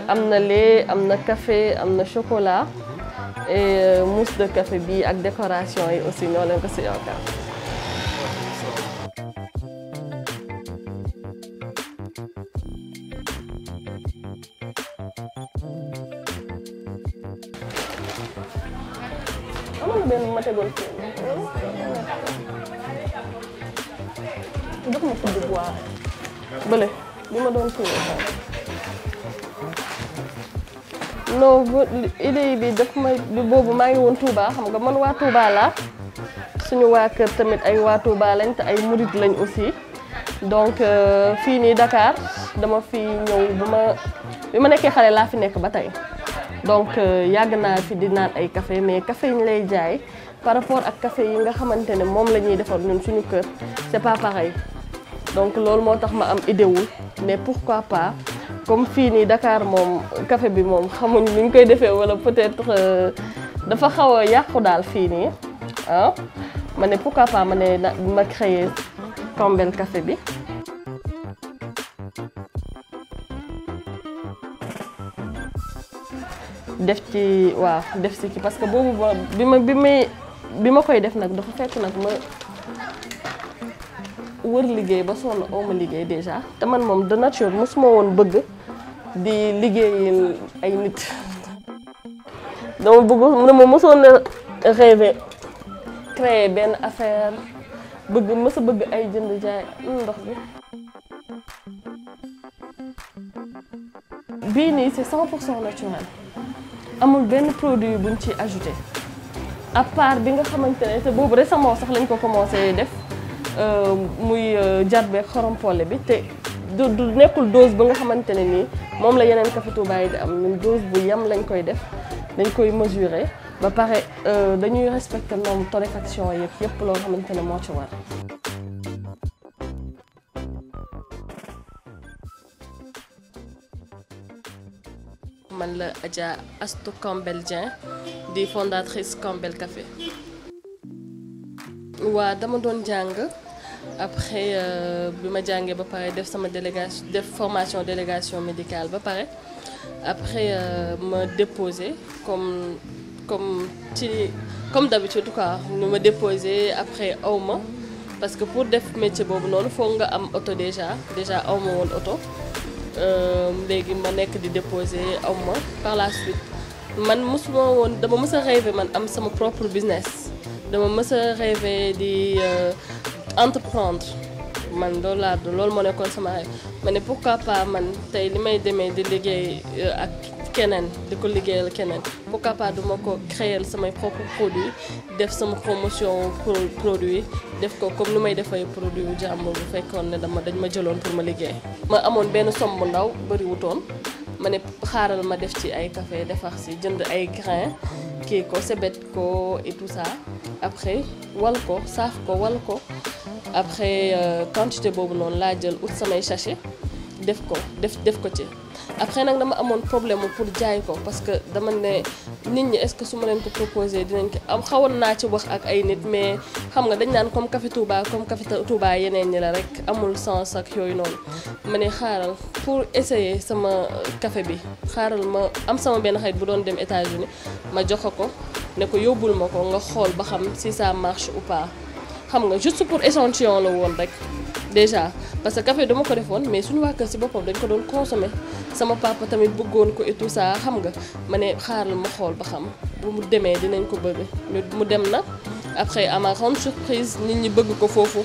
amna lait, amna café, amna chocolat et mousse de café bi ak décoration yi aussi ñoo leen ko ci yokkal. Amna benn ma tegoon fii jox ma kudd boire bële bi ma doon fii non idée bi daf may boobu maa ngi woon Touba xam nga man waa Touba laa suñu waa kër tamit ay waa Touba lañ te ay murit lañ aussi donc fii nii Dakar dama fi ñëw bi ma nekkee xale laa fi nekk ba tey donc yàgg naa fi di naan ay café mais café yi ñu lay jaay par rapport ak café yi nga xamante ne moom la ñuy defar ñun suñu kër c'est pas pareil donc loolu moo tax ma am idée wul mais pourquoi pas comme fii nii Dakar moom café bi moom xamuñ ni ñu koy defee wala peut-être dafa xaw a yàqu daal fii nii ah ma ne pourquoi pas ma ne ma créer Kambel café bi. def ci waaw def ci kii parce que boobu bi ma koy def nag dafa fekk nag ma wër liggéey ba sonn oo ma liggéey déjà te man moom de nature mosuma woon bëgg di liggéeyal ay nit dama ma mosoon na rêver créer benn affaire mës a bëgg ay jënd jaay ndox bi bii nii c'est 100% naturel amul benn produit buñ ci ajouté à part bi nga xamante ne te boobu récemment sax lañ ko commencé def muy jarbe xorom polle bi te du nekkul dose ba nga xamante ne nii moom la yeneen café Touba yi di am ñun dose bu yam lañ koy def dañ koy mesurer ba pare dañuy respecter norme torréfaction yëpp loo xamante ne moo ci war. man la Adja Astou Kambel Dieng di fondatrice Kambel Café. waa dama doon jàng après bi ma jàngee ba pare def sama formation délégation médicale ba pare après ma déposé comme d'habitude quoi nu ma déposé après awma parce que pour def métier boobu noonu foog nga am auto déjà awma woon auto léegi ma nekk di déposé awma par la suite man mosuma woon dama mës a rêvé man am sama propre business dama mës a rêvé di entreprendre man loolu moo nekkoon sama rêve ma ne pourquoi pas man tey li may demee di liggéey ak keneen di ko liggéeyal keneen pourquoi pas duma ko créer samay propre produit def sama promotion produit def ko comme ni may defay produit yu jàmbur bu fekkoon ne dañ ma jëloon pour ma liggéey. ma amoon benn somme bu ndaw bëriwutoon ma ne xaaral ma def ci ay café defar si jënd ay grains kii ko sebet ko et tout ça après wal ko saaf ko wal ko après quantité boobu noonu laa jël ut samay sachet def ko ci. après nag dama amoon problème pour jaay ko parce que dama ne nit ñi est-ce que su ma leen ko proposé dinañ ko am xawoon naa ci wax ak ay nit mais xam nga dañ naan comme café Touba yeneen ñi la rek amul sens ak yooyu noonu ma ne xaaral pour essayer sama café bi xaaral ma am sama benn xarit bu doon dem États-Unis ma jox ko ne ko yóbbul ma ko nga xool ba xam si ça marche ou pas xam nga juste pour échantillon la woon rek déjà parce que café dama ko defoon mais suñu waa kër ci boppam dañ ko doon consommer sama papa tamit bëggoon ko et tout ça xam nga ma ne xaaral ma xool ba xam bu mu demee dinañ ko bëgg mu dem na après à ma grande surprise nit ñi bëgg ko foofu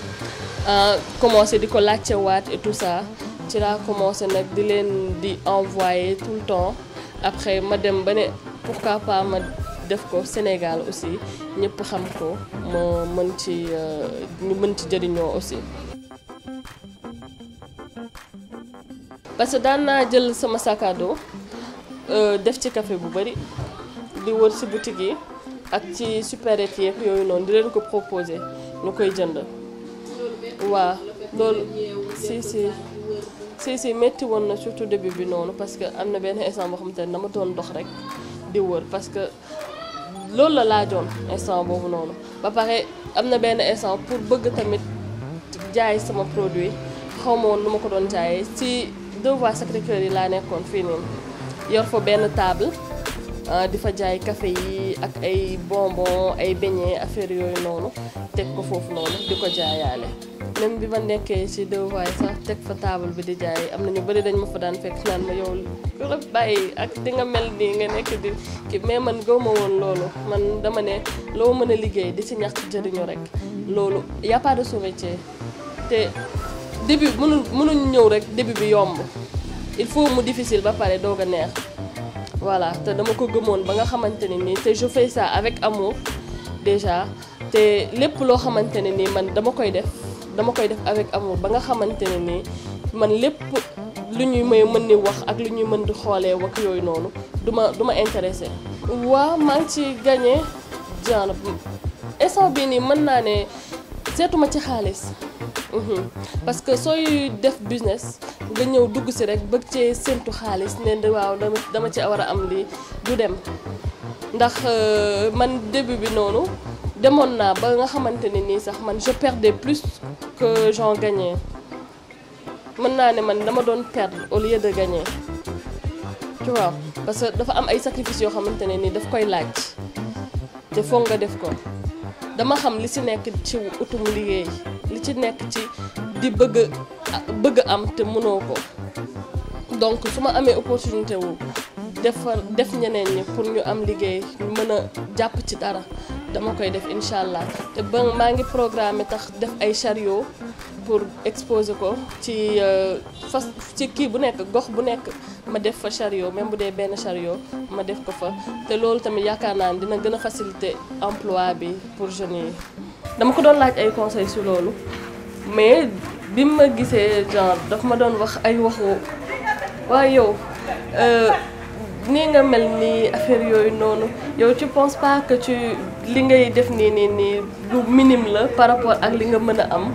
commencé di ko laajte waat et tout ça ci laa commencé nag di leen di envoyer tout le temps après ma dem ba ne pourquoi pas ma def ko Sénégal aussi ñëpp xam ko ma mën ci ñu mën ci jëriñoo aussi. parce que daan naa jël sama sac à dos def ci café bu bari di wër ci boutique yi ak ci supérette yeeg yooyu noonu di leen ko proposer ñu koy jënd waaw loolu si métti woon na surtout début bi noonu parce que am na benn instant boo xamante ne dama doon dox rek di wër parce que loolu la laajoon instant boobu noonu ba pare am na benn instant pour bëgg tamit jaay sama produit xaw ma woon nu ma ko doon jaayee ci Deux Voies Sacré-Cœur yi laa nekkoon fii nii yor fa benn table di fa jaay café yi ak ay bonbon ay beignet affaire yooyu noonu teg ko foofu noonu di ko jaayaale. même bi ma nekkee ci Deux Voies sax teg fa table bi di jaay am na ñu bari dañ ma fa daan fekk naan ma yow lu la bàyyi ak di nga mel nii nga nekk di kii mais man gaw ma woon loolu man dama ne loo mën a liggéey di ci ñàkk jëriñu rek loolu y a pas de sous-métier te début mënuñ ñëw rek début bi yomb il faut mu difficile ba pare doog a neex voilà te dama ko gëmoon ba nga xamante ne nii te je fais ça avec amour déjà te lépp loo xamante ne nii man dama koy def avec amour ba nga xamante ne nii man lépp lu ñuy may mën ni wax ak lu ñuy mën di xoolee wax yooyu noonu du ma intéressé. waaw maa ngi ci gagné genre instant bii nii mën naa ne seetuma ci xaalis parce que sooy def business nga ñëw dugg si rek bëgg cee séntu xaalis ne waaw dama ci war a am lii du dem ndax man début bi noonu. demoon naa ba nga xamante ne nii sax man je perdais plus que j'en gagnais mën naa ne man dama doon perdre au lieu de gagner tu vois parce que dafa am ay sacrifices yoo xamante ne nii daf koy laaj te foog nga def ko dama xam li ci nekk ci utum liggéey li ci nekk ci di bëgg am te mënoo ko donc su ma amee opportunité wu def ñeneen ñi pour ñu am liggéey ñu mën a jàpp ci dara dama koy def incha allah te ba maa ngi programmé tax def ay chariot pour exposer ko ci kii bu nekk gox bu nekk ma def fa chariot même bu dee benn chariot ma def ko fa te loolu tamit yaakaar naa ne dina gën a faciliter emploi bi pour jeunes yi. dama ko doon laaj ay conseils sur loolu mais bi ma gisee genre daf ma doon wax ay waxu waaye yow nii nga mel nii affaire yooyu noonu yow tu penses pas que li ngay def nii lu minime la par rapport ak li nga mën a am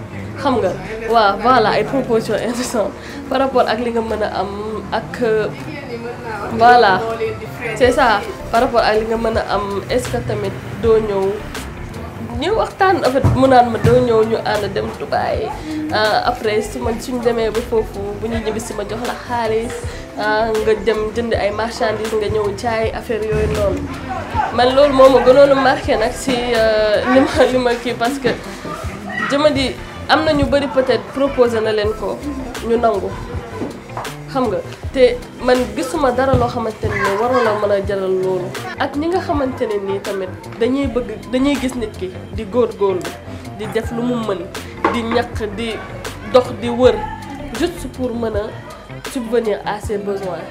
xam nga waaw voilà ay propositions intéressantes par rapport ak li nga mën a am ak voilà c'est ça par rapport ak li nga mën a am est-ce que tamit doo ñëw ñu waxtaan en fait mu naan ma doo ñëw ñu ànd dem Dubaï après suñu demee ba foofu bu ñu ñibbi si ma jox la xaalis nga dem jënd ay marchandises nga ñëw jaay affaire yooyu noonu man loolu moo ma gënoon a marqué nag si li ma kii parce que jëma di am na ñu bëri peut-être proposé na leen ko ñu nangu xam nga te man gisuma dara loo xamante ne nii waroon na mën a jaral loolu ak ñi nga xamante ne nii tamit dañuy gis nit ki di góorgóorlu di def lu mu mën di ñaq di dox di wër juste pour mën a subvenir à ses besoins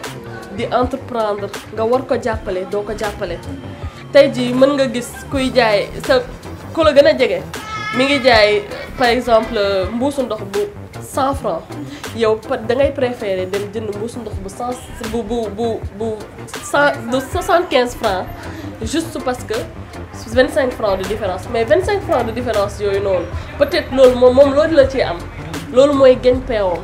di entreprendre nga war ko jàppale doo ko jàppale tey jii mën nga gis kuy jaay sa ku la gën a jege mi ngi jaay par exemple mbuusu ndox bu 100 francs yow da ngay préférer dem jënd mbuusu ndox bu 75 francs juste parce que 25 francs de différence mais 25 francs de différence yooyu noonu peut-être loolu moom loolu la ciy am loolu mooy gain payoom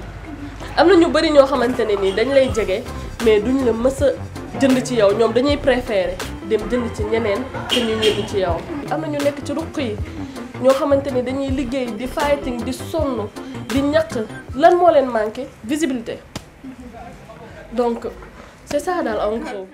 am na ñu bari ñoo xamante ne nii dañ lay jege mais duñ la mës a jënd ci yow ñoom dañuy préférer dem jënd ci ñeneen te ñu ñëw ci yow. am na ñu nekk ci ruq yi ñoo xamante ni dañuy liggéey di fighting di sonn di ñaq lan moo leen manqué visibilité donc c'est ça daal en gros.